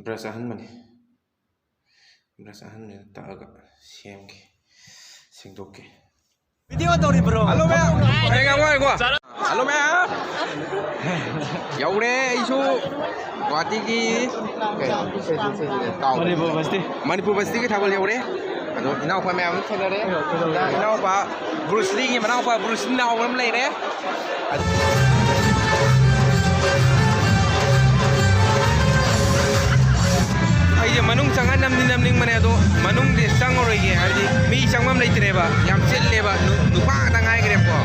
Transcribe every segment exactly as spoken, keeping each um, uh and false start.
Brush ꯑꯍꯟꯕꯅꯤ꯫ Brush ꯑꯍꯟꯕꯅ ꯇꯛꯑꯒ ꯁꯦꯝꯒꯦ, ꯁꯦꯡꯗꯣꯛꯀꯦ꯫ Video ꯇꯧꯔꯤꯕ꯭ꯔꯣ? Hello ꯃꯌꯥꯝ꯫ ꯑꯩ ꯉꯥꯡꯕ ꯉꯥꯏꯈꯣ꯫ ꯍꯜꯂꯣ ꯃꯌꯥꯝ꯫ ꯌꯧꯔꯦ ꯑꯩꯁꯨ ꯒꯨꯍꯥꯇꯤꯒꯤ ꯀꯩꯅꯣ, ꯀꯥꯎ-, ꯃꯅꯤꯄꯨꯔ ꯕꯁꯇꯤ꯫ ꯃꯅꯤꯄꯨꯔ ꯕꯁꯇꯤꯒꯤ ꯊꯥꯕꯜ ꯌꯧꯔꯦ꯫ ꯑꯗꯣ ꯏꯅꯥꯎꯄꯥ ꯃꯌꯥꯝ ꯑꯃ ꯊꯦꯡꯅꯔꯦ꯫ ꯏꯅꯥꯎꯄꯥ ꯕ꯭ꯔꯨꯁꯂꯤꯒꯤ ꯃꯅꯥꯎꯄꯥ ꯕ꯭ꯔꯨꯁꯂꯤ ꯅꯥꯎꯕ ꯑꯃ ꯂꯩꯔꯦ꯫ ꯑꯩꯁꯦ ꯃꯅꯨꯡ ꯆꯪꯉ ꯅꯝꯗꯤ ꯅꯝꯅꯤꯡꯕꯅꯦ, ꯑꯗꯣ ꯃꯅꯨꯡꯗꯤ ꯆꯪꯉꯔꯣꯏꯒꯦ, ꯍꯥꯏꯕꯗꯤ ꯃꯤ ꯆꯪꯐꯝ ꯂꯩꯇ꯭ꯔꯦꯕ, ꯌꯥꯝ ꯆꯤꯜꯂꯦꯕ, ꯅꯨ-, ꯅꯨꯄꯥ ꯉꯥꯛꯇ ꯉꯥꯏꯈ꯭ꯔꯦꯕꯀꯣ꯫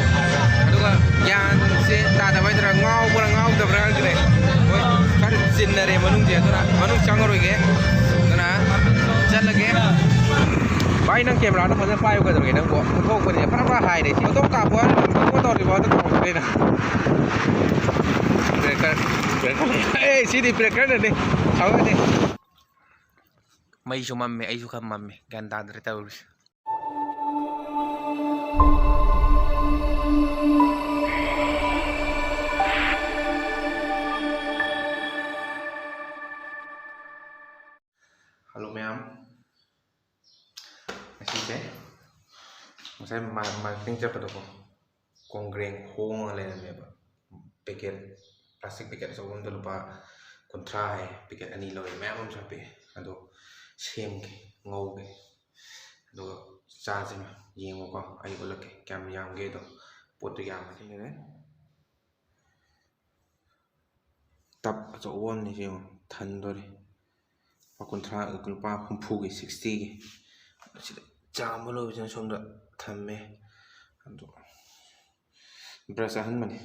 ꯑꯗꯨꯒ ꯒ꯭ꯌꯥꯟꯁꯦ ꯇꯥꯗꯕ ꯍꯥꯏꯗꯣꯏꯔꯥ, ꯉꯥꯎꯕ꯭ꯔꯥ ꯉꯥꯎꯗꯕ꯭ꯔꯥ ꯈꯪꯗ꯭ꯔꯦ꯫ ꯍꯣꯏ, ꯈꯔ ꯆꯤꯟꯅꯔꯦ ꯃꯅꯨꯡꯁꯦ, ꯑꯗꯨꯅ ꯃꯅꯨꯡ ꯆꯪꯉꯔꯣꯏꯒꯦ, ꯑꯗꯨꯅ ꯆꯠꯂꯒꯦ꯫ ꯚꯥꯏ, ꯅꯪ ꯀꯦꯃꯦꯔꯥꯗꯣ ꯐꯖꯅ ꯄꯥꯏꯌꯨ ꯀꯩꯗꯧꯔꯒꯦ? ꯅꯪꯕꯨ ꯊꯣꯛꯄꯅꯦ ꯐꯔꯥ ꯐꯔꯥ ꯍꯥꯏꯔꯦ꯫ ꯐꯣꯇꯣ ꯀꯥꯞꯄꯣ ꯍꯥꯏꯔ ꯐꯣꯇꯣ ꯇꯧꯔꯤꯕꯣ? ꯑꯗꯨ ꯀꯥꯎꯊꯣꯛꯈ꯭ꯔꯦꯅ꯫ Breaker, breaker. ꯑꯦ, ꯁꯤꯗꯤ ꯕ꯭ꯔꯦꯀꯔꯅꯅꯦ꯫ ꯁꯥꯎꯔꯅꯤ꯫ ꯃꯩꯁꯨ ꯃꯝꯃꯦ, ꯑꯩꯁꯨ ꯈꯔ ꯃꯝꯃꯦ꯫ ꯒ꯭ꯌꯥꯟ ꯇꯥꯗ꯭ꯔꯦ ꯇꯧꯔꯤꯁꯦ꯫ ꯍꯜꯂꯣ ꯃꯌꯥꯝ꯫ ꯉꯁꯤꯁꯦ ꯉꯁꯥꯏ ꯃꯥ-, ꯃꯥꯔꯀꯦꯇꯤꯡ ꯆꯠꯄꯗꯀꯣ, ꯀꯣꯡꯒ꯭ꯔꯦꯡ ꯍꯣꯡꯉꯒ ꯂꯩꯔꯝꯃꯦꯕ꯫ ꯄꯦꯀꯦꯠ, ꯄ꯭ꯂꯥꯁꯇꯤꯛ ꯄꯦꯀꯦꯠ ꯑꯆꯧꯕ ꯑꯝꯗ ꯂꯨꯄꯥ ꯀꯨꯟꯊ꯭ꯔꯥ ꯍꯥꯏ, ꯄꯦꯀꯦꯠ ꯑꯅꯤ ꯂꯧꯔꯦ, ꯃꯌꯥꯝ ꯑꯃꯁꯨ ꯍꯥꯞꯄꯛꯑꯦ꯫ ꯑꯗꯣ ꯁꯦꯝꯒꯦ, ꯉꯧꯒꯦ, ꯑꯗꯨꯒ ꯆꯥꯁꯦ꯫ ꯌꯦꯡꯉꯨꯀꯣ, ꯑꯩ ꯎꯠꯂꯛꯀꯦ ꯀꯌꯥꯝ ꯌꯥꯝꯒꯦꯗꯣ꯫ ꯄꯣꯠꯇꯨ ꯌꯥꯝꯃꯗꯤ꯫ ꯇꯞ ꯑꯆꯧꯕ ꯑꯃꯅꯤ ꯁꯤ ꯌꯦꯡꯉꯣ, ꯊꯟꯗꯣꯔꯦ꯫ ꯂꯨꯄꯥ ꯀꯨꯟꯊ꯭ꯔꯥ, ꯂꯨꯄꯥ ꯍꯨꯝꯐꯨꯒꯤ, ꯁꯤꯛꯁꯇꯤꯒꯤ꯫ ꯑꯁꯤꯗ ꯆꯥꯝꯕ ꯂꯣꯏꯕꯁꯤꯅ ꯁꯣꯝꯗ ꯊꯝꯃꯦ꯫ ꯑꯗꯣ ꯕ꯭ꯔꯁ ꯑꯍꯟꯕꯅꯤ꯫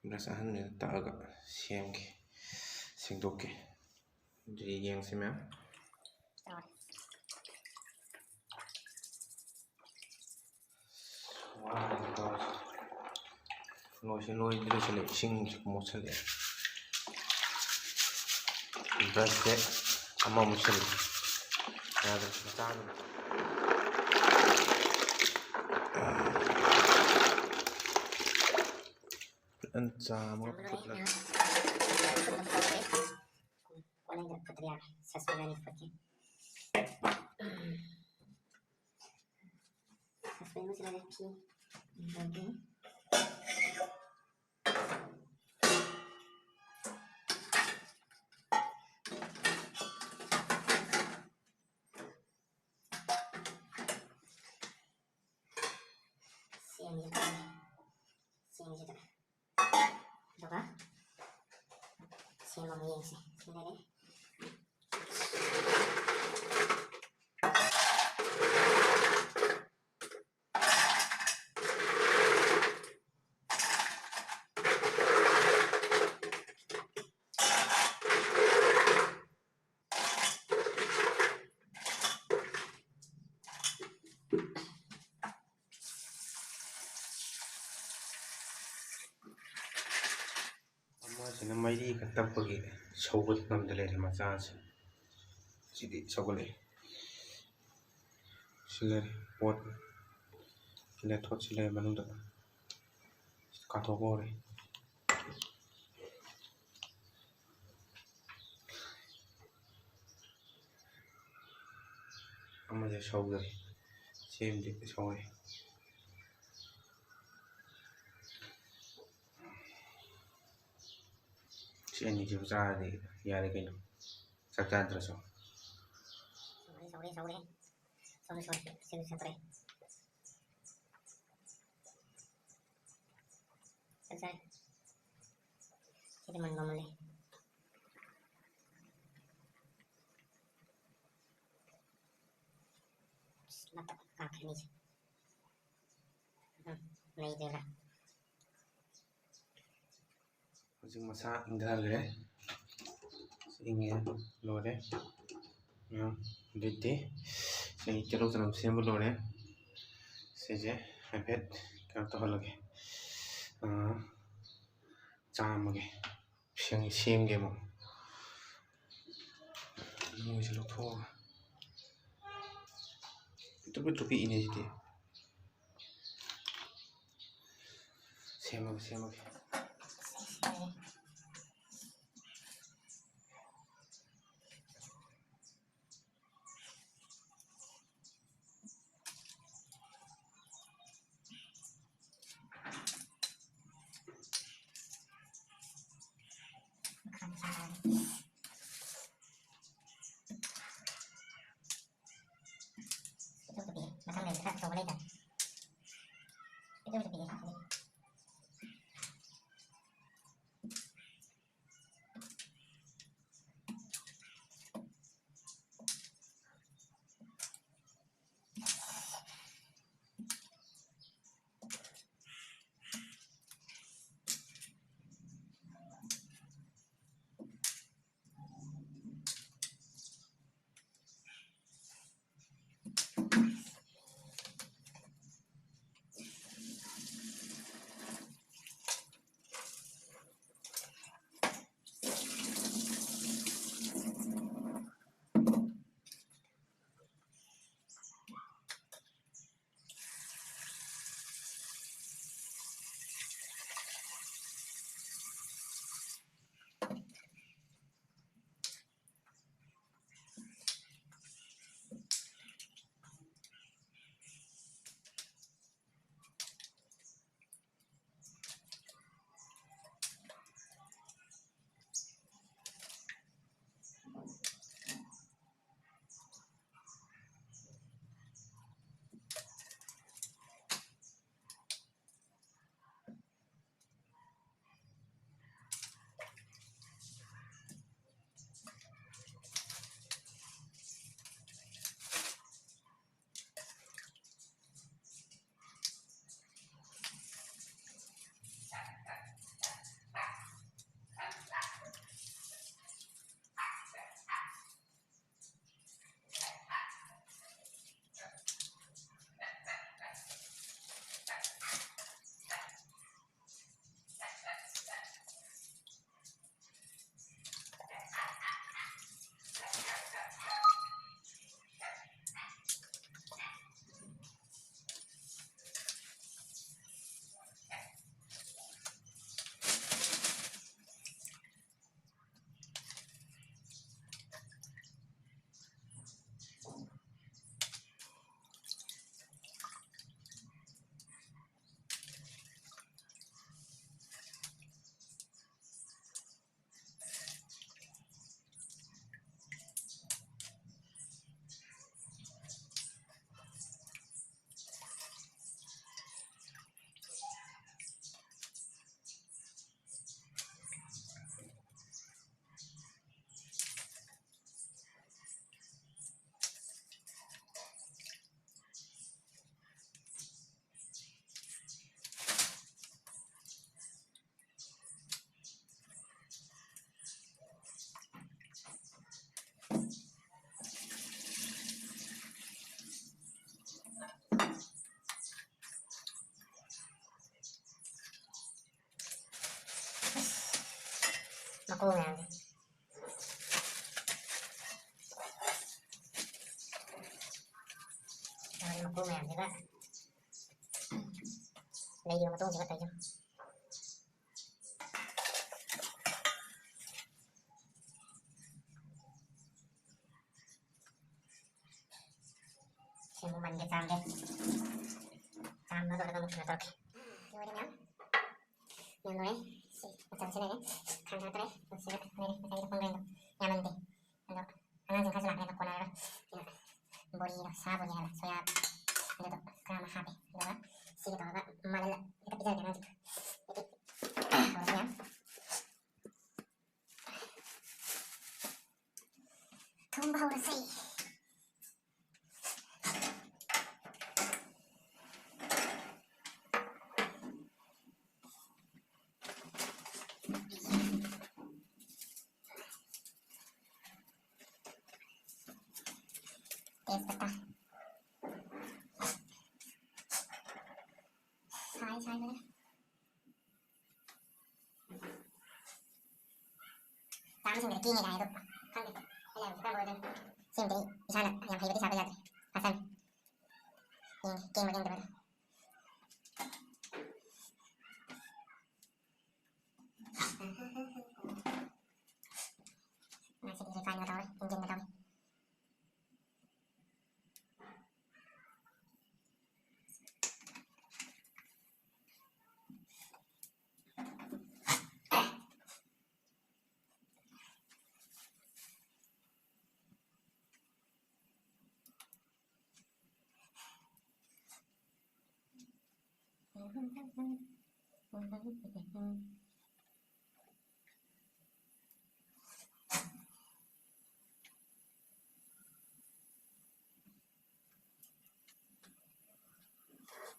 ꯕ꯭ꯔꯁ ꯑꯍꯟꯕꯅ ꯇꯛꯑꯒ ꯁꯦꯝꯒꯦ, ꯁꯦꯡꯗꯣꯛꯀꯦ꯫ ꯑꯗꯨꯗꯤ ꯌꯦꯡꯁꯤ ꯃꯌꯥꯝ꯫ ꯂꯣꯏꯁꯤ ꯂꯣꯏꯗ꯭ꯔꯤꯁꯤꯅ ꯏꯁꯤꯡꯁꯤ ꯃꯣꯠꯁꯤꯜꯂꯛꯑꯦ꯫ ꯕ꯭ꯔꯁꯁꯦ ꯑꯃꯃꯨꯛ ꯁꯤꯜꯂꯦ꯫ ꯌꯥꯗ꯭ꯔꯦ, ꯃꯆꯥ ꯑꯃ꯫ ꯐꯖꯅ ꯆꯥꯝꯃꯒ ꯐꯨꯠꯂꯒ꯫ ꯐꯤ ꯑꯗꯒꯤ ꯆꯦꯡꯁꯤꯗ, ꯆꯦꯡꯁꯤꯗ ꯑꯗꯨꯒ ꯁꯦꯝꯕ ꯑꯃꯨꯛ ꯌꯦꯡꯁꯦ꯫ ꯁꯤ ꯂꯩꯔꯦ꯫ ꯑꯃꯁꯤꯅ ꯃꯩꯔꯤ ꯈꯛ ꯇꯞꯄꯒꯤ ꯁꯧꯕ ꯉꯝꯗ ꯂꯩꯔꯦ ꯃꯆꯥꯁꯦ꯫ ꯁꯤꯗꯤ ꯁꯧꯒꯠꯂꯛꯑꯦ꯫ ꯁꯤ ꯂꯩꯔꯦ ꯄꯣꯠ꯫ ꯁꯤ ꯂꯩꯔꯦ ꯊꯣꯠ, ꯁꯤ ꯂꯩꯔꯦ ꯃꯅꯨꯡꯗ꯫ ꯀꯥꯊꯣꯛꯄ ꯍꯧꯔꯦ꯫ ꯑꯃꯁꯦ ꯁꯧꯗꯔꯤ꯫ ꯁꯤꯃꯗꯤ ꯁꯧꯔꯦ꯫ ꯁꯤ ꯑꯅꯤꯁꯤꯕꯨ ꯆꯥꯔꯗꯤ ꯌꯥꯔꯦ ꯀꯩꯅꯣ, ꯆꯥꯛ ꯆꯥꯗ꯭ꯔꯁꯨ꯫ ꯁꯧꯔꯦ, ꯁꯧꯔꯦ, ꯁꯧꯔꯦ꯫ ꯁꯧꯔꯦ, ꯁꯧꯔꯦ꯫ ꯁꯤꯃꯗꯤ ꯁꯧꯔꯦ꯫ ꯆꯥꯛ ꯆꯥꯔꯦ꯫ ꯁꯤꯗꯤ ꯃꯟꯕ ꯑꯃ ꯂꯩ꯫ ꯑꯁ, ꯃꯇꯠ ꯀꯥꯈ꯭ꯔꯦꯅꯦ ꯁꯤ꯫ ꯎꯝ, ꯂꯩꯗꯣꯏꯔꯥ? ꯍꯧꯖꯤꯛ ꯃꯁꯥ ꯏꯪꯊꯈ꯭ꯔꯦ꯫ ꯏꯪꯉꯦ, ꯂꯣꯏꯔꯦ꯫ ꯎꯝ, ꯑꯗꯨꯗꯤ ꯑꯩ ꯇꯤꯜꯍꯧ ꯆꯅꯝ ꯁꯦꯝꯕ ꯂꯣꯏꯔꯦ꯫ ꯁꯤꯁꯦ ꯍꯥꯏꯐꯦꯠ ꯀꯩꯅꯣ ꯇꯧꯍꯜꯂꯒꯦ, ꯑꯥ, ꯆꯥꯝꯃꯒꯦ꯫ ꯁꯦꯝ-, ꯁꯦꯝꯒꯦ ꯑꯃꯨꯛ꯫ ꯃꯣꯏꯁꯦ ꯂꯧꯊꯣꯛꯑꯒ꯫ ꯄꯤꯛꯇ꯭ꯔꯨ ꯄꯤꯛꯇ꯭ꯔꯨ ꯄꯤꯛꯏꯅꯦ ꯁꯤꯗꯤ꯫ ꯁꯦꯝꯃꯒꯦ, ꯁꯦꯝꯃꯒꯦ꯫ ꯄꯤꯛꯇ꯭ꯔꯨ ꯄꯤꯛꯑꯦ꯫ ꯃꯊꯪ ꯂꯩꯕꯗ ꯈꯔ ꯑꯆꯧꯕ ꯂꯩꯗꯥꯏ? ꯄꯤꯛꯇ꯭ꯔꯨ ꯄꯤꯛꯑꯦ꯫ ꯃꯀꯨ ꯃꯌꯥꯝꯁꯦ꯫ ꯇꯧꯔꯤ ꯃꯀꯨ ꯃꯌꯥꯝꯁꯤꯒ ꯂꯩꯔꯤꯕ ꯃꯇꯨꯡꯁꯤꯒ ꯇꯧꯔꯤꯁꯦ꯫ ꯁꯤ ꯑꯃꯨꯛ ꯃꯟꯒꯦ ꯆꯥꯝꯒꯦ꯫ ꯆꯥꯝꯕ ꯂꯣꯏꯔꯒ ꯑꯃꯨꯛ ꯀꯩꯅꯣ ꯇꯧꯔꯛꯀꯦ꯫ ꯂꯣꯏꯔꯦ ꯃꯌꯥꯝ꯫ ꯌꯥꯝ ꯂꯣꯏꯔꯦ꯫ ꯁꯤ ꯃꯆꯜꯁꯤ ꯂꯩꯔꯦ꯫ ꯈꯥꯡ ꯊꯥꯡꯒꯠꯇ꯭ꯔꯦ꯫ ꯁꯤꯗ ꯂꯩꯔꯦ꯫ ꯉꯁꯥꯏꯒꯤ ꯃꯈꯣꯡ ꯂꯦꯟꯗꯣ ꯌꯥꯝꯃꯟꯗꯦ꯫ ꯑꯗꯣ ꯑꯉꯥꯡꯁꯤꯡ ꯈꯔꯁꯨ ꯂꯥꯛꯀꯅꯤ, ꯑꯗꯣ ꯀꯣꯟꯅꯔꯔꯣꯏ꯫ ꯑꯗꯨꯅ ꯕꯣꯔꯤꯗꯣ, ꯁꯥ ꯕꯣꯔꯤ ꯍꯥꯏꯕ, ꯁꯣꯌꯥ, ꯑꯗꯨꯗꯣ ꯈꯔ ꯑꯃ ꯍꯥꯞꯄꯦ꯫ ꯑꯗꯨꯒ ꯁꯤꯒ ꯇꯧꯔꯒ ꯃꯥꯜꯍꯜꯂ ꯍꯦꯛꯇ ꯄꯤꯖꯔꯒꯦ ꯑꯉꯥꯡꯁꯤꯡ꯫ ꯑꯗꯨꯗꯤ ꯍꯧꯔꯁꯤ ꯃꯌꯥꯝ꯫ ꯊꯣꯡꯕ ꯍꯧꯔꯁꯦ꯫ ꯇꯦꯖꯄꯇꯥ꯫ ꯁꯥꯏ, ꯁꯥꯏꯕꯅꯦ꯫ ꯆꯥꯕꯁꯤꯡꯗꯨꯗꯤ ꯀꯦꯡꯉꯦ ꯀꯥꯏ ꯑꯗꯣ ꯈꯪꯗꯦ꯫ ꯑꯩꯅ ꯌꯥꯝ ꯈꯔ ꯑꯣꯏꯗꯣꯏꯅꯤ꯫ ꯁꯤꯃꯗꯤ ꯑꯩ ꯏꯁꯥꯅ ꯌꯥꯝ ꯍꯩꯕꯗꯤ ꯁꯥꯕ ꯌꯥꯗ꯭ꯔꯦ꯫ ꯐꯥꯁꯟ꯫ ꯌꯦꯡꯒꯦ, ꯀꯦꯡꯕ ꯀꯦꯡꯗꯕꯗꯣ꯫ ꯉꯁꯤꯗꯤ refineꯒ ꯇꯧꯔꯦ, engineꯒ ꯇꯧꯔꯦ꯫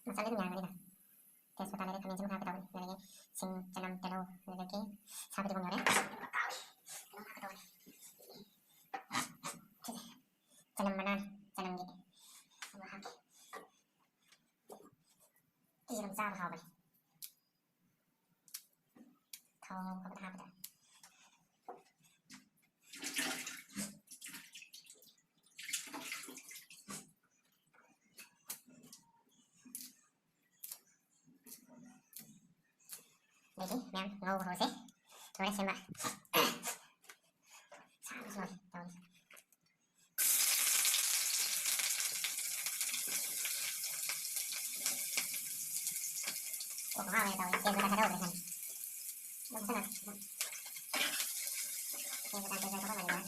ꯃꯆꯜ ꯑꯗꯨꯝ ꯌꯥꯝꯕꯅꯤꯗ꯫ ꯇꯦꯖꯄꯇꯥ ꯂꯩꯔꯦ, ꯈꯥꯃꯦꯟꯁꯤꯃ ꯍꯥꯞꯀꯦ ꯇꯧꯕꯅꯤ꯫ ꯑꯗꯨꯗꯒꯤ ꯁꯤꯡ, ꯆꯅꯝ, ꯇꯤꯜꯍꯧ, ꯑꯗꯨꯗꯒꯤ ꯁꯥ ꯐꯗꯤꯒꯣꯝ ꯌꯥꯎꯔꯦ꯫ ꯀꯥꯎꯔꯦ꯫ ꯀꯩꯅꯣꯝ ꯍꯥꯞꯀꯦ ꯇꯧꯕꯅꯤ꯫ ꯁꯤꯁꯦ ꯆꯅꯝ ꯃꯅꯥꯅꯤ, ꯆꯅꯝꯒꯤ꯫ ꯁꯤꯃ ꯍꯥꯞꯀꯦ꯫ ꯁꯤꯁꯦ ꯑꯗꯨꯝ ꯆꯥꯕ ꯍꯥꯎꯕꯅꯤ꯫ ꯊꯥꯎ ꯉꯧꯕ ꯈꯣꯠꯄꯗ ꯍꯥꯞꯄꯗ꯫ ꯃꯌꯥꯝ ꯉꯧꯕ ꯍꯧꯔꯁꯦ꯫ ꯂꯣꯏꯔꯦ ꯁꯦꯝꯕ꯫ ꯁꯥꯕꯁꯨ ꯂꯣꯏꯔꯦ ꯇꯧꯔꯤꯁꯦ꯫ ꯀꯣꯛ ꯉꯥꯎꯔꯦ ꯇꯧꯔꯤꯁꯦ꯫ ꯇꯦꯖꯄꯇꯥ ꯊꯥꯗꯧꯔꯦ ꯈꯪꯉꯦ꯫ ꯑꯗꯨꯝ ꯐꯖꯅ ꯇꯦꯖꯄꯇꯥ, ꯇꯦꯖꯄꯇꯥ ꯊꯥꯗꯧꯔꯦ꯫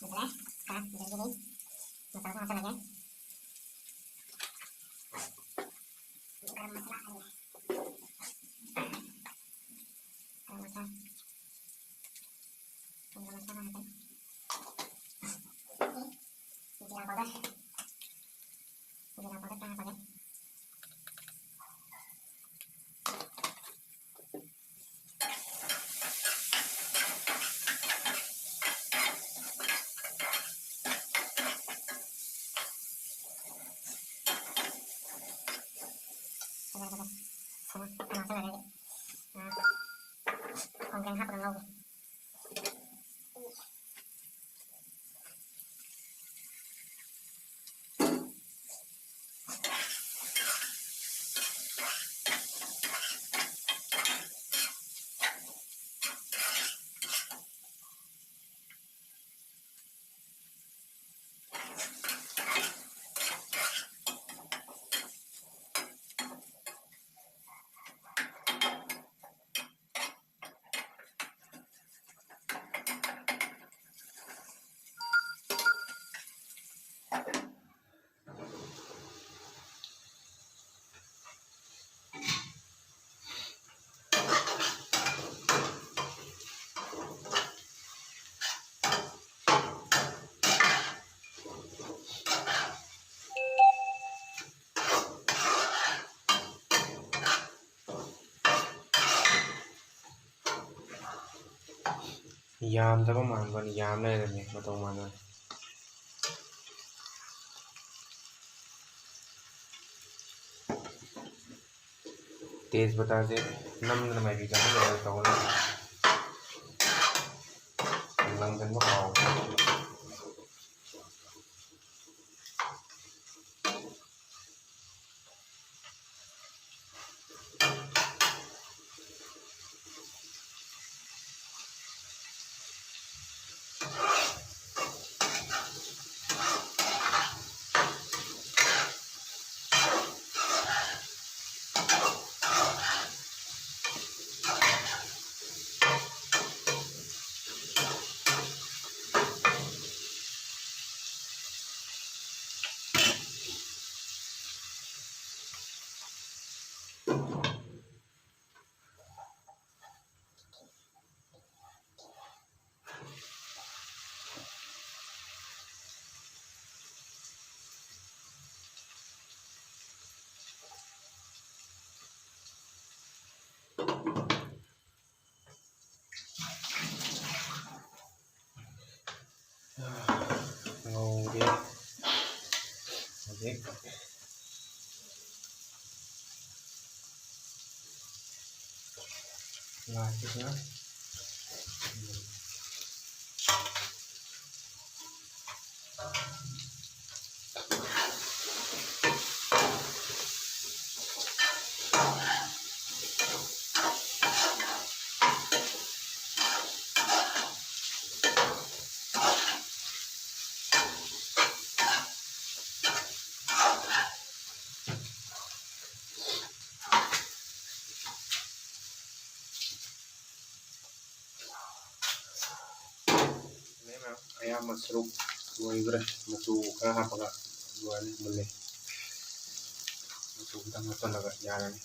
ꯂꯣꯏꯁꯤꯜꯂꯦ꯫ ꯈꯔ ꯂꯣꯏꯁꯤꯜꯂꯤ꯫ ꯃꯆꯜꯁꯨ ꯍꯥꯞꯆꯜꯂꯒꯦ꯫ ꯒꯔꯝ ꯃꯁꯥꯂꯥ ꯍꯥꯏꯌꯦ꯫ ꯒꯔꯝ ꯃꯁꯥꯂꯥ꯫ ꯒꯔꯝ ꯃꯁꯥꯂꯥ ꯍꯥꯞꯄꯦ꯫ ꯖꯤꯔꯥ ꯄꯥꯎꯗꯔ꯫ ꯖꯤꯔꯥ ꯄꯥꯎꯗꯔ ꯈꯔ ꯍꯥꯞꯄꯒꯦ꯫ ꯐꯖꯔꯦ, ꯐꯖꯔꯦ꯫ ꯁꯅꯥ, ꯁꯅꯥ ꯆꯪꯉꯔꯦ꯫ ꯑꯥ, ꯈꯣꯡꯗ꯭ꯔꯦꯡ ꯍꯥꯞꯄꯒ ꯉꯧꯒꯦ꯫ ꯌꯥꯝꯗꯕ ꯃꯥꯟꯕꯅꯤ, ꯌꯥꯝ ꯂꯩꯔꯝꯃꯦ ꯃꯇꯧ ꯃꯥꯟꯕꯅꯤ꯫ ꯇꯦꯖꯄꯇꯥꯁꯦ ꯅꯝꯗꯅ ꯃꯥꯏꯕꯤ ꯆꯥꯍꯟꯗꯅ ꯇꯧꯅ ꯂꯪꯁꯤꯟꯕ ꯀꯥꯎꯕ꯫ ꯉꯧꯔꯦ꯫ ꯍꯧꯖꯤꯛ ꯂꯥꯁꯤꯗ ꯑꯌꯥꯝꯕ ꯁꯔꯨꯛ ꯂꯣꯏꯈ꯭ꯔꯦ꯫ ꯃꯆꯨ ꯈꯔ ꯍꯥꯞꯄꯒ ꯂꯣꯏꯔꯅꯤ, ꯃꯨꯜꯂꯦ꯫ ꯃꯆꯨ ꯈꯤꯇꯪ ꯍꯥꯞꯆꯜꯂꯒ ꯌꯥꯔꯅꯤ꯫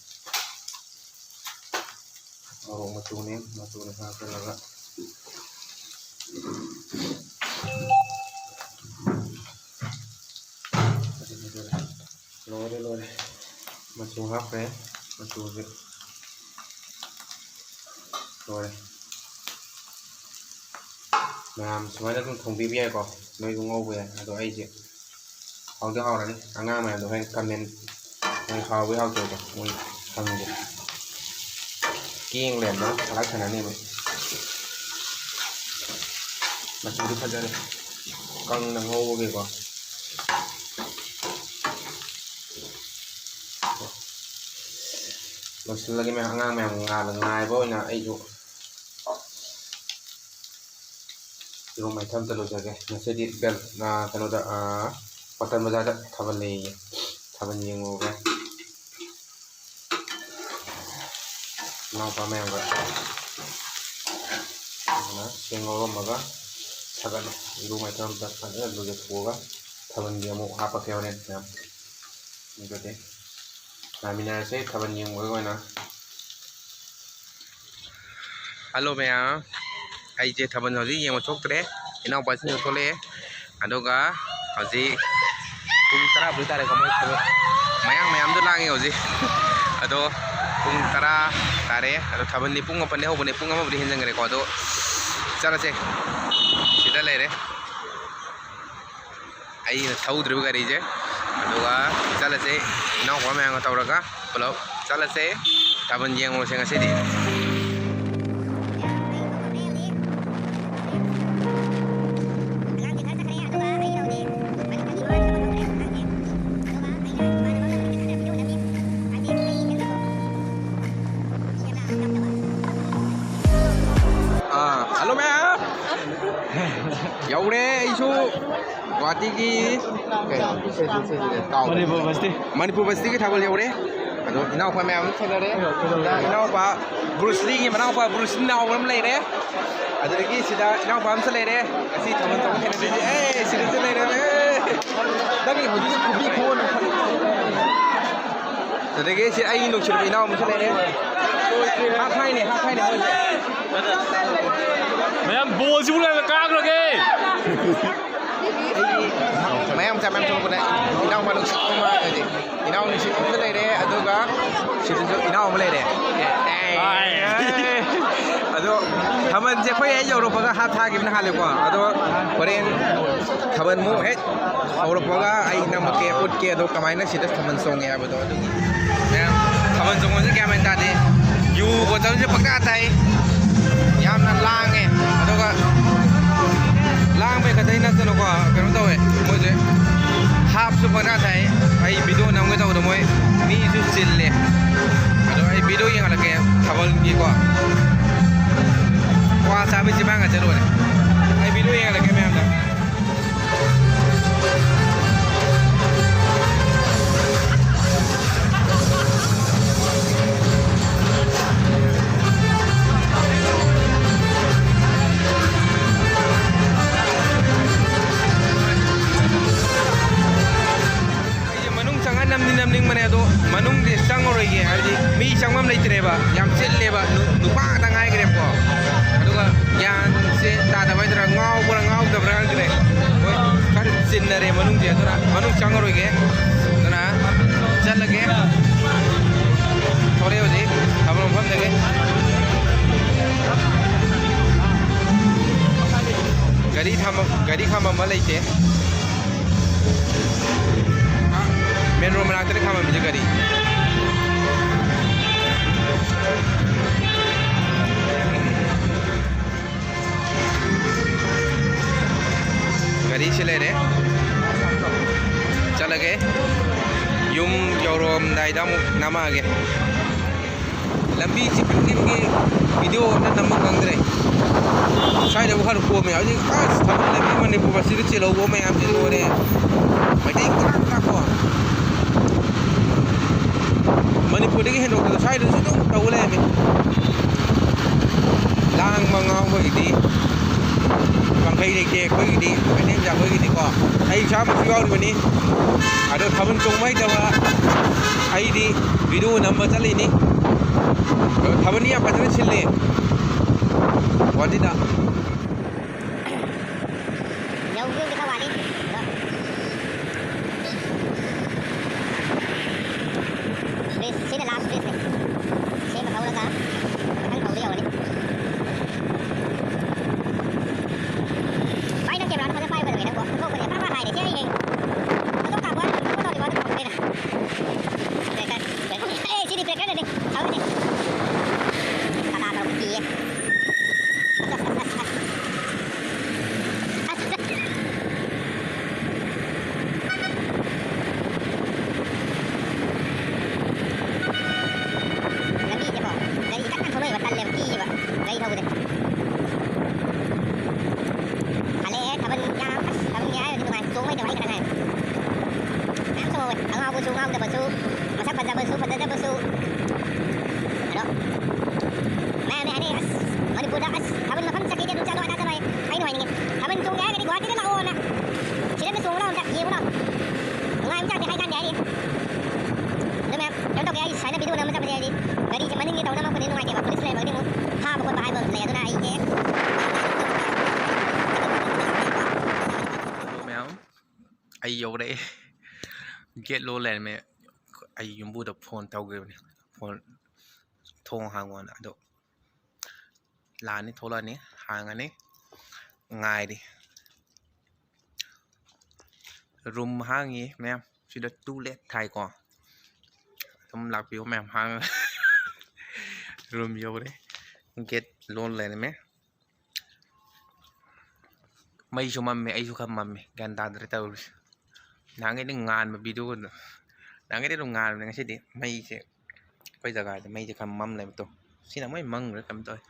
ꯃꯣꯔꯣꯛ ꯃꯆꯨꯅꯦ, ꯃꯆꯨꯅꯦ ꯍꯥꯞꯆꯜꯂꯒ ꯂꯣꯏꯔꯦ, ꯂꯣꯏꯔꯦ꯫ ꯃꯆꯨ ꯍꯥꯞꯈ꯭ꯔꯦ꯫ ꯃꯆꯨꯁꯦ ꯂꯣꯏꯔꯦ꯫ ꯃꯌꯥꯝ ꯁꯨꯃꯥꯏꯅ ꯑꯗꯨꯝ ꯊꯣꯡꯕꯤꯕ ꯌꯥꯏꯀꯣ, ꯅꯣꯏꯁꯨ ꯉꯧꯕ ꯌꯥꯏ꯫ ꯑꯗꯣ ꯑꯩꯁꯦ ꯍꯥꯎꯗꯤ ꯍꯥꯎꯔꯅꯤ꯫ ꯑꯉꯥꯡ ꯃꯌꯥꯝꯗꯣ ꯍꯣꯔꯦꯟ ꯀꯃꯦꯟ ꯃꯣꯏ ꯍꯥꯎꯕꯩ ꯍꯥꯎꯇꯕꯗꯣ ꯃꯣꯏ ꯈꯪꯗꯦ꯫ ꯀꯦꯡ ꯂꯩꯔꯝꯗꯅ ꯍꯔꯥꯛ ꯁꯥꯟꯅꯅꯦꯕ꯫ ꯃꯆꯨꯗꯤ ꯐꯖꯔꯦ꯫ ꯀꯪꯅ ꯉꯧꯕꯒꯤꯀꯣ꯫ ꯂꯣꯏꯁꯤꯜꯂꯒꯦ ꯃꯌꯥꯝ, ꯑꯉꯥꯡ ꯃꯌꯥꯝ ꯉꯥꯏꯕ ꯑꯣꯏꯅ ꯑꯩꯁꯨ ꯏꯔꯨ ꯃꯥꯏꯊ ꯑꯝꯇ ꯂꯨꯖꯒꯦ꯫ ꯉꯁꯤꯗꯤ ꯕꯦꯜ-, ꯑꯥ, ꯀꯩꯅꯣꯗ, ꯑꯥ, ꯄꯇꯟ ꯕꯖꯥꯔꯗ ꯊꯥꯕꯜ ꯂꯩꯌꯦ꯫ ꯊꯥꯕꯜ ꯌꯦꯡꯉꯨꯔꯒꯦ꯫ ꯏꯅꯥꯎꯄꯥ ꯃꯌꯥꯝꯒ ꯑꯗꯨꯅ ꯆꯦꯡ ꯉꯧꯔꯝꯃꯒ ꯁꯥꯒꯠꯂꯦ꯫ ꯏꯔꯨ ꯃꯥꯏꯊ ꯑꯝꯇ ꯐꯖꯅ ꯂꯨꯖꯊꯣꯛꯑꯒ ꯊꯥꯕꯜꯒꯤ ꯑꯃꯨꯛ ꯍꯥꯞꯄꯛꯀꯦ ꯍꯣꯔꯦꯟ ꯃꯌꯥꯝ꯫ ꯑꯗꯨꯗꯤ ꯉꯥꯏꯃꯤꯟꯅꯔꯁꯦ ꯊꯥꯕꯜ ꯌꯦꯡꯕꯒꯤ ꯑꯣꯏꯅ꯫ ꯍꯜꯂꯣ ꯃꯌꯥꯝ, ꯑꯩꯁꯦ ꯊꯥꯕꯜ ꯍꯧꯖꯤꯛ ꯌꯦꯡꯕ ꯊꯣꯛꯇ꯭ꯔꯦ, ꯏꯅꯥꯎꯄꯥꯁꯤꯡꯁꯨ ꯊꯣꯛꯂꯛꯑꯦ꯫ ꯑꯗꯨꯒ ꯍꯧꯖꯤꯛ ꯄꯨꯡ ꯇꯔꯥꯕꯨꯗꯤ ꯇꯥꯔꯦꯀꯣ, ꯃꯣꯏ ꯊꯕꯛ ꯃꯌꯥꯡ ꯃꯌꯥꯝꯗꯣ ꯂꯥꯡꯉꯤ ꯍꯧꯖꯤꯛ꯫ ꯑꯗꯣ ꯄꯨꯡ ꯇꯔꯥ ꯇꯥꯔꯦ꯫ ꯑꯗꯣ ꯊꯥꯕꯜꯗꯤ ꯄꯨꯡ ꯃꯥꯄꯟꯗꯩ ꯍꯧꯕꯅꯦ, ꯄꯨꯡ ꯑꯃꯕꯨꯗꯤ ꯍꯦꯟꯖꯟꯈ꯭ꯔꯦꯀꯣ꯫ ꯑꯗꯣ ꯆꯠꯂꯁꯦ, ꯁꯤꯗ ꯂꯩꯔꯦ꯫ ꯑꯩꯅ ꯊꯧꯗ꯭ꯔꯤꯕ ꯒꯥꯔꯤꯁꯦ꯫ ꯑꯗꯨꯒ ꯆꯠꯂꯁꯦ, ꯏꯅꯥꯎꯄꯥ ꯃꯌꯥꯝꯒ ꯇꯧꯔꯒ ꯄꯨꯂꯞ ꯆꯠꯂꯁꯦ꯫ ꯊꯥꯕꯜ ꯌꯦꯡꯉꯨꯔꯁꯦ ꯉꯁꯤꯗꯤ꯫ ꯑꯥ, ꯍꯜꯂꯣ ꯃꯌꯥꯝ꯫ ꯌꯧꯔꯦ ꯑꯩꯁꯨ ꯒꯨꯍꯥꯇꯤꯒꯤ ꯀꯩꯅꯣ, ꯀꯥꯎ-, ꯃꯅꯤꯄꯨꯔ ꯕꯁꯇꯤ꯫ ꯃꯅꯤꯄꯨꯔ ꯕꯁꯇꯤꯒꯤ ꯊꯥꯕꯜ ꯌꯧꯔꯦ꯫ ꯑꯗꯣ ꯏꯅꯥꯎꯄꯥ ꯃꯌꯥꯝ ꯑꯃ ꯊꯦꯡꯅꯔꯦ꯫ ꯏꯅꯥꯎꯄꯥ ꯕ꯭ꯔꯨꯁ ꯂꯤꯒꯤ ꯃꯅꯥꯎꯄꯥ ꯕ꯭ꯔꯨꯁ ꯂꯤ ꯅꯥꯎꯕ ꯑꯃ ꯂꯩꯔꯦ꯫ ꯑꯗꯨꯗꯒꯤ ꯁꯤꯗ ꯏꯅꯥꯎꯄꯥ ꯑꯃꯁꯨ ꯂꯩꯔꯦ꯫ ꯉꯁꯤ ꯊꯥꯕꯜ ꯆꯣꯡꯕ ꯊꯦꯡꯅꯗꯣꯏꯁꯦ꯫ ꯑꯦ, ꯁꯤꯗꯁꯨ ꯂꯩꯔꯝꯃꯦ꯫ ꯅꯪꯒꯤ ꯍꯧꯖꯤꯛꯁꯨ ꯈꯨꯕꯤ ꯈꯨꯕꯣꯟ ꯑꯃ ꯈꯜꯂꯤ꯫ ꯑꯗꯨꯗꯒꯤ ꯁꯤ ꯑꯩꯒꯤ ꯅꯨꯡꯁꯤꯔꯕ ꯏꯅꯥꯎ ꯑꯃꯁꯨ ꯂꯩꯔꯦ꯫ ꯍꯥꯞ ꯍꯥꯏꯅꯦ, ꯍꯥꯞ ꯍꯥꯏꯅꯦ ꯃꯣꯏꯁꯦ꯫ ꯃꯌꯥꯝ ꯕꯣꯜꯁꯤꯕꯨ ꯀꯅꯥꯅ ꯀꯥꯈ꯭ꯔꯒꯦ? ꯑꯩꯒꯤ ꯃꯌꯥꯝ ꯃꯆꯥ ꯃꯌꯥꯝ ꯊꯣꯛꯂꯛꯄꯅꯦ꯫ ꯏꯅꯥꯎ ꯅꯨꯡꯁꯤꯠ ꯑꯃ ꯍꯥꯏꯗꯤ ꯏꯅꯥꯎ ꯅꯨꯡꯁꯤꯠ ꯑꯃ ꯂꯩꯔꯦ, ꯑꯗꯨꯒ ꯁꯤꯗꯁꯨ ꯏꯅꯥꯎ ꯑꯃ ꯂꯩꯔꯦ꯫ ꯑꯥꯏ꯫ ꯑꯗꯣ ꯊꯥꯕꯜ ꯁꯦ ꯑꯩꯈꯣꯏ ꯍꯦꯛ ꯌꯧꯔꯛꯄꯒ ꯍꯥꯞ ꯊꯥꯈꯤꯕꯅ ꯍꯥꯜꯂꯦꯀꯣ꯫ ꯑꯗꯣ ꯍꯣꯔꯦꯟ ꯊꯥꯕꯜ ꯃꯨꯛ ꯍꯦꯛ ꯍꯧꯔꯛꯄꯒ ꯑꯩ ꯅꯝꯃꯛꯀꯦ, ꯎꯠꯀꯦ, ꯑꯗꯣ ꯀꯃꯥꯏꯅ ꯁꯤꯗ ꯊꯥꯕꯜ ꯆꯣꯡꯉꯦ ꯍꯥꯏꯕꯗꯣ꯫ ꯑꯗꯨꯒꯤ ꯃꯌꯥꯝ ꯊꯥꯕꯜ ꯆꯣꯡꯕꯁꯦ ꯒ꯭ꯌꯥꯟ ꯃꯦꯟ ꯇꯥꯗꯦ꯫ ꯌꯨ ꯕꯣꯇꯜꯁꯦ ꯄꯪꯊꯥ ꯊꯥꯏ꯫ ꯌꯥꯝꯅ ꯂꯥꯡꯉꯦ꯫ ꯑꯗꯨꯒ ꯂꯥꯡꯕꯩ ꯈꯛꯇꯒꯤ ꯅꯠꯇꯅꯀꯣ, ꯀꯩꯅꯣ ꯇꯧꯋꯦ ꯃꯣꯏꯁꯦ꯫ ꯍꯥꯞꯁꯨ ꯄꯪꯊꯥ ꯊꯥꯏ꯫ ꯑꯩ ꯚꯤꯗꯤꯑꯣ ꯅꯝꯒꯦ ꯇꯧꯕꯗ ꯃꯣꯏ ꯃꯤꯁꯨ ꯆꯤꯜꯂꯦ꯫ ꯑꯗꯣ ꯑꯩ ꯚꯤꯗꯤꯑꯣ ꯌꯦꯡꯍꯜꯂꯛꯀꯦ ꯊꯥꯕꯜꯒꯤꯀꯣ꯫ ꯀ꯭ꯋꯥ ꯆꯥꯕꯩ ꯆꯤꯝꯕꯥꯡ ꯉꯥꯛꯇ ꯂꯣꯏꯔꯦ꯫ ꯑꯩ ꯚꯤꯗꯤꯑꯣ ꯌꯦꯡꯍꯜꯂꯛꯀꯦ ꯃꯌꯥꯝꯗ꯫ ꯑꯩꯁꯦ ꯃꯅꯨꯡ ꯆꯪꯉ ꯅꯝꯗꯤ ꯅꯝꯅꯤꯡꯕꯅꯦ, ꯑꯗꯣ ꯃꯅꯨꯡꯗꯤ ꯆꯪꯉꯔꯣꯏꯒꯦ, ꯍꯥꯏꯕꯗꯤ ꯃꯤ ꯆꯪꯐꯝ ꯂꯩꯇ꯭ꯔꯦꯕ, ꯌꯥꯝ ꯆꯤꯜꯂꯦꯕ, ꯅꯨ-, ꯅꯨꯄꯥ ꯉꯥꯛꯇ ꯉꯥꯏꯈ꯭ꯔꯦꯕꯀꯣ꯫ ꯑꯗꯨꯒ ꯒ꯭ꯌꯥꯟꯁꯦ ꯇꯥꯗꯕ ꯍꯥꯏꯗꯣꯏꯔꯥ, ꯉꯥꯎꯕ꯭ꯔꯥ ꯉꯥꯎꯗꯕ꯭ꯔꯥ ꯈꯪꯗ꯭ꯔꯦ꯫ ꯃꯣꯏ ꯈꯔ ꯆꯤꯟꯅꯔꯦ ꯃꯅꯨꯡꯁꯦ, ꯑꯗꯨꯅ ꯃꯅꯨꯡ ꯆꯪꯉꯔꯣꯏꯒꯦ꯫ ꯑꯗꯨꯅ ꯆꯠꯂꯒꯦ꯫ ꯊꯣꯔꯛꯑꯦ ꯍꯧꯖꯤꯛ ꯊꯥꯕꯜ ꯃꯐꯝꯗꯒꯤ꯫ ꯒꯥꯔꯤ ꯊꯝꯕ, ꯒꯥꯔꯤ ꯈꯥꯝꯕꯝ ꯑꯃ ꯂꯩꯇꯦ꯫ ꯃꯦꯟ ꯔꯣꯗ ꯃꯅꯥꯛꯇꯅꯦ ꯈꯥꯝꯃꯝꯃꯤꯁꯦ ꯒꯥꯔꯤ꯫ ꯒꯥꯔꯤꯁꯤ ꯂꯩꯔꯦ꯫ ꯆꯠꯂꯒꯦ꯫ ꯌꯨꯝ ꯌꯧꯔꯝꯗꯥꯏꯗ ꯑꯃꯨꯛ ꯅꯝꯃꯛꯑꯒꯦ꯫ ꯂꯝꯕꯤ ꯆꯤꯛꯃꯟꯈꯤꯕꯒꯤ ꯚꯤꯗꯤꯑꯣ ꯑꯝꯇ ꯅꯝꯕ ꯈꯪꯗ꯭ꯔꯦ꯫ ꯁ꯭ꯋꯥꯏꯗꯕꯨ ꯈꯔ ꯀꯣꯝꯃꯦ꯫ ꯍꯧꯖꯤꯛ ꯑꯁ ꯊꯕꯛ ꯂꯩꯕꯤ ꯃꯅꯤꯄꯨꯔ ꯑꯁꯤꯗ ꯆꯤꯜꯍꯧꯕ ꯃꯌꯥꯝꯁꯦ ꯂꯣꯏꯔꯦ꯫ ꯃꯩꯇꯩ ꯉꯥꯛ ꯉꯥꯛꯀꯣ꯫ ꯃꯅꯤꯄꯨꯔꯗꯒꯤ ꯍꯦꯟꯗꯣꯛꯇꯅ ꯁ꯭ꯋꯥꯏꯗꯁꯨ ꯑꯗꯨꯝ ꯇꯧ ꯂꯩꯔꯝꯃꯤ꯫ ꯂꯥꯡꯕ ꯉꯥꯎꯕꯒꯤꯗꯤ ꯄꯪꯈꯩ ꯂꯩꯇꯦ ꯑꯩꯈꯣꯏꯒꯤꯗꯤ, ꯃꯩꯇꯩ ꯃꯆꯥ ꯑꯩꯈꯣꯏꯒꯤꯗꯤꯀꯣ꯫ ꯑꯩ ꯏꯁꯥꯃꯛꯁꯨ ꯌꯥꯎꯔꯤꯕꯅꯤ꯫ ꯑꯗꯣ ꯊꯥꯕꯜ ꯆꯣꯡꯕ ꯍꯩꯇꯕ ꯑꯩꯗꯤ ꯚꯤꯗꯤꯑꯣ ꯅꯝꯕ ꯆꯠꯂꯤꯅꯤ꯫ ꯑꯗꯣ ꯊꯥꯕꯜꯗꯤ ꯌꯥꯝ ꯐꯖꯅ ꯁꯤꯜꯂꯦ ꯒꯨꯍꯥꯇꯤꯗ꯫ ꯌꯧꯒꯦ ꯌꯧꯒꯦ ꯈꯔ ꯋꯥꯠꯂꯤ꯫ ꯑꯗꯣ ꯕ꯭ꯔꯤꯖ, ꯁꯤꯅ ꯂꯥꯁ ꯕ꯭ꯔꯤꯖꯅꯦ꯫ ꯁꯤꯃ ꯊꯧꯔꯒ ꯃꯊꯪ ꯊꯧꯕꯗ ꯌꯧꯔꯅꯤ꯫ ꯉꯥꯎꯗꯕꯁꯨ, ꯃꯁꯛ ꯐꯖꯕꯁꯨ ꯐꯖꯗꯕꯁꯨ꯫ ꯑꯗꯣ ꯃꯌꯥꯝꯅ ꯍꯥꯏꯅꯩ, "ꯑꯁ, ꯃꯅꯤꯄꯨꯔꯗ ꯑꯁ ꯊꯥꯕꯜ ꯃꯐꯝ ꯆꯠꯀꯦꯗꯤ ꯑꯗꯨꯝ ꯆꯠꯂꯣ, ꯑꯗꯥ ꯆꯠꯂꯣ" ꯍꯥꯏ꯫ ꯑꯩꯅ ꯍꯥꯏꯅꯤꯡꯉꯤ, ꯊꯥꯕꯜ ꯆꯣꯡꯒꯦ ꯍꯥꯏꯔꯒꯗꯤ ꯒꯨꯍꯥꯇꯤꯗ ꯂꯥꯛꯑꯣꯅ, ꯁꯤꯗ ꯆꯣꯡꯉꯨ ꯂꯥꯛꯑꯣ, ꯑꯝꯇ ꯌꯦꯡꯉꯨ ꯂꯥꯛꯑꯣ꯫ ꯅꯨꯡꯉꯥꯏꯕ ꯖꯥꯠꯅꯤ ꯍꯥꯏ ꯀꯥꯟꯗꯦ ꯍꯥꯏꯔꯤ꯫ ꯑꯗꯣ ꯃꯌꯥꯝ, ꯀꯩꯅꯣ ꯇꯧꯒꯦ, ꯑꯩ ꯁꯨꯃꯥꯏꯅ ꯚꯤꯗꯤꯑꯣ ꯅꯝꯕ ꯆꯠꯄꯁꯦ ꯍꯥꯏꯗꯤ ꯒꯥꯔꯤꯁꯦ ꯃꯅꯤꯡꯒꯤ ꯇꯧꯅ ꯃꯈꯣꯟꯗꯤ ꯅꯨꯡꯉꯥꯏꯇꯦꯕ, ꯄꯨꯂꯤꯁ ꯂꯩꯔꯝꯃꯒꯗꯤ ꯑꯃꯨꯛ ꯐꯥꯕ ꯈꯣꯠꯄ ꯍꯥꯏꯕ ꯂꯩ꯫ ꯑꯗꯨꯅ ꯑꯩꯁꯦ ꯃꯌꯥꯝ, ꯑꯩ ꯌꯧꯔꯛꯑꯦ꯫ ꯒꯦꯠ ꯂꯣꯜ ꯂꯩꯔꯝꯃꯦ꯫ ꯑꯩ ꯌꯨꯝꯕꯨꯗ ꯐꯣꯟ ꯇꯧꯈꯤꯕꯅꯦ, ꯐꯣꯟ, "ꯊꯣꯡ ꯍꯥꯡꯉꯣꯅ"꯫ ꯑꯗꯣ ꯂꯥꯛꯑꯅꯤ, ꯊꯣꯛꯂꯛꯑꯅꯤ, ꯍꯥꯡꯉꯅꯤ, ꯉꯥꯏꯔꯤ꯫ ꯔꯨꯝ ꯍꯥꯡꯉꯤ ꯃꯌꯥꯝ, ꯁꯤꯗ ꯇꯨ ꯂꯦꯠ ꯊꯥꯏꯀꯣ꯫ ꯑꯗꯨꯝ ꯂꯥꯛꯄꯤꯌꯨ ꯃꯌꯥꯝ, ꯍꯥꯡꯉ ꯔꯨꯝ ꯌꯧꯔꯦ꯫ ꯒꯦꯠ ꯂꯣꯜ ꯂꯩꯔꯝꯃꯦ꯫ ꯃꯩꯁꯨ ꯃꯝꯃꯦ, ꯑꯩꯁꯨ ꯈꯔ ꯃꯝꯃꯦ, ꯒ꯭ꯌꯥꯟ ꯇꯥꯗ꯭ꯔꯦ ꯇꯧꯔꯤꯁꯦ꯫ ꯅꯍꯥꯟꯈꯩꯗꯤ ꯉꯥꯟꯕ ꯚꯤꯗꯤꯑꯣꯗꯣ, ꯅꯍꯥꯟꯈꯩꯗꯤ ꯑꯗꯨꯝ ꯉꯥꯟꯕꯅꯦ, ꯉꯁꯤꯗꯤ ꯃꯩꯁꯦ, ꯑꯩꯈꯣꯏ ꯖꯒꯥꯁꯦ ꯃꯩꯁꯦ ꯈꯔ ꯃꯝ ꯂꯩꯕ ꯇꯧ꯫ ꯁꯤꯅ ꯃꯣꯏ ꯃꯪꯈ꯭ꯔꯦ ꯀꯩꯅꯣ ꯇꯧꯋꯦ꯫